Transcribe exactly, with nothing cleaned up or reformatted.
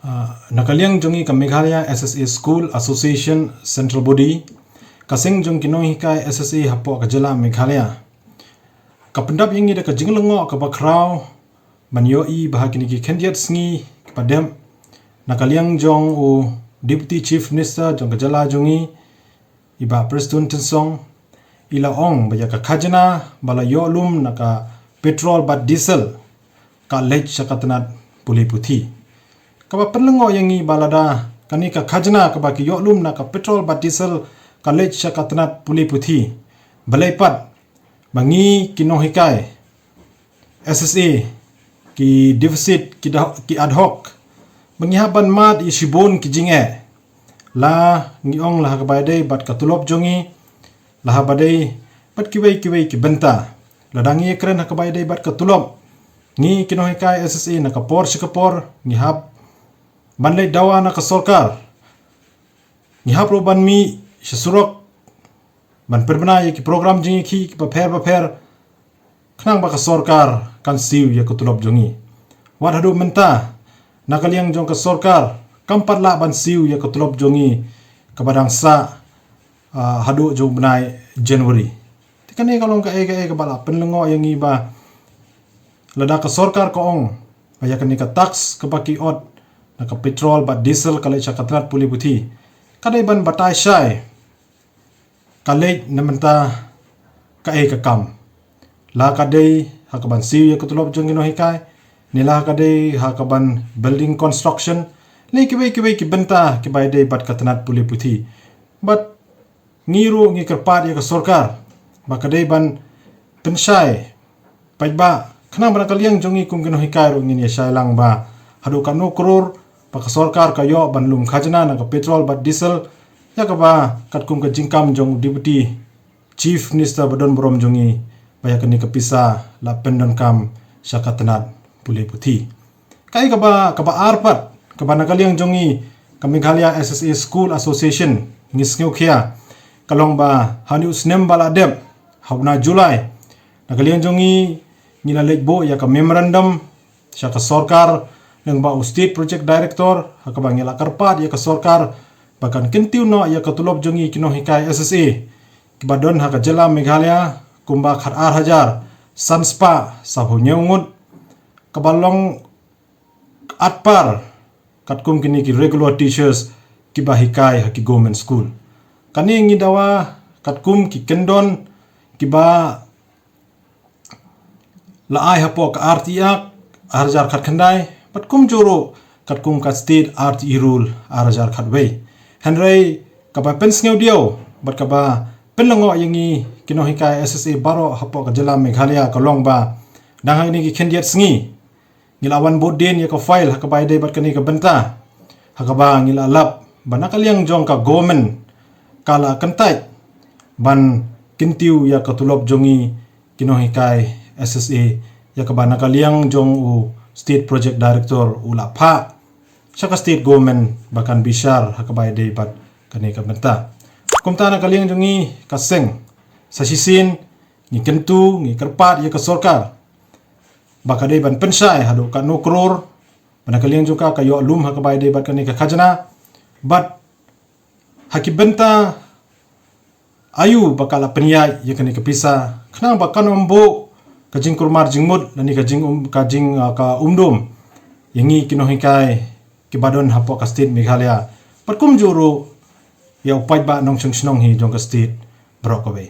Na ka liang jong ngi ka Meghalaya S S A School Association Central Body, ka seng jong ki nonghikai S S A hapoh ka jylla Meghalaya, ka pyndap ïa ngi da ka jinglyngngoh kaba khraw ban ïohi ba ha kine ki khyndiat sngi kiba dep, na ka liang jong u Deputy Chief Minister jong ka jylla jong ngi, i Bah Prestone Tynsong, i la ong ba ïa ka khajna ba la ïoh lum na ka petrol bad diesel ka leit sha ka tnat pule puthi. Kaba pynlyngngoh ïa ngi ba lada kane ka khajna kaba ki ïoh lum na ka petrol bad diesel ka leit sha ka tnat pule puthi, balei pat ba ngi ki nonghikai S S A, ki deficit, ki, da, ki ad hoc, ba ngi hap ban mad ïa shibun ki jingeh. La ngi ong la ha kaba ïadei bad ka tulop jong ngi, la ha ba dei bad kiwei kiwei ki bynta. Lada ngi ïakren ha kaba ïadei bad ka tulop, ngi ki nonghikai S S A na ka por sha ka por ngi hap ban leit dawa na ka sorkar. Ngi hap ruh ban mih sha surok ban pynbna ïa ki program jingïakhih kiba pher ba pher, khnang ba ka sorkar kan siew ïa ka tulop jong ngi. Wat haduh mynta, na ka liang jong ka sorkar kam pat lah ban siew ïa ka tulop jong ngi kaba dang sah, ah, haduh jong u bnai January. Te kane ka long kaei kaei kaba la pynlyngngoh ïa ngi ba lada ka sorkar ka ong ba ïa kane ka tax kaba ki ot na ka petrol bad diesel ka leit sha ka tnat pule puthi, ka dei ban batai shai ka leit na bynta kaei ka kam. La ka dei ha kaban siew ïa ka tulop jong ki nonghikai, ne la ka dei ha kaban building construction, ne kiwei kiwei ki bynta kiba ïadei bad ka tnat pule puthi. Bad ngi ruh ngi kyrpad ïa ka sorkar ba ka dei ban pynshai paidbah, khnang ba na ka liang jong ngi kum ki nonghikai ruh ngin ïa shai lang ba haduh katno klur ba ka sorkar ka ïoh ban lum khajna na ka petrol bad diesel, ïa kaba katkum ka jingkam jong u Deputy Chief Minister ba don burom jong ngi, ba ïa kane ka pisa la pyndonkam sha ka tnat pule puthi. Kaei kaba, kaba ar pat kaba na ka liang jong ngi ka Meghalaya S S A School Association ngi sngewkhia, ka long ba ha une u snem ba la dep, ha u bnai July, na ka liang jong ngi ngi la leit buh ïa ka memorandum sha ka sorkar lyngba u State Project Director, ha kaba ngi la kyrpad ïa ka sorkar ba kan kyntiew noh ïa ka tulop jong ngi ki nonghikai S S A kiba don ha ka jylla Meghalaya kumba khat ar hajar san spah saphew hynñiew ngut, kaba long atpar katkum kine ki regular teachers kiba hikai ha ki government school. Kane ngi dawa katkum ki kyndon kiba la ai hapoh ka R T I Act ar hajar khatkhyndai, bad kumjuh ruh katkum ka State R T I Rule ar hajar khatwei. Hynrei kaba pynsngewdiaw bad kaba pynlyngngoh ïa ngi ki nonghikai S S A baroh hapoh ka jylla Meghalaya ka long ba dang ha kine ki khyndiat sngi ngi la wan bud dien ïa ka file ha kaba ïadei bad kane ka bynta, ha kaba ngi la lap ba na ka liang jong ka government ka la kyntait ban kyntiew ïa ka tulop jong ngi ki nonghikai S S A, ïa kaba na ka liang jong u State Project Director u la phah sha ka state government ba kan bishar ha kaba ïadei bad kane ka bynta. Kumta na ka liang jong ngi ka seng, sa shisien ngi kyntu, ngi kyrpad ïa ka sorkar ba ka dei ban pynshai haduh katno klur ba na ka liang jong ka ka ïoh lum ha kaba ïadei bad kane ka khajna, bad ha ki bynta aïu ba ka la pynïaid ïa kane ka pisa, khnang ba kan ym buh ka jingkulmar jingmut lane ka jing um, ka jing, ah, ka umdum ïa ngi ki nonghikai kiba don hapoh ka state Meghalaya, bad kumjuh ruh ïa u paidbah nongshong shnong hi jong ka state baroh kawei.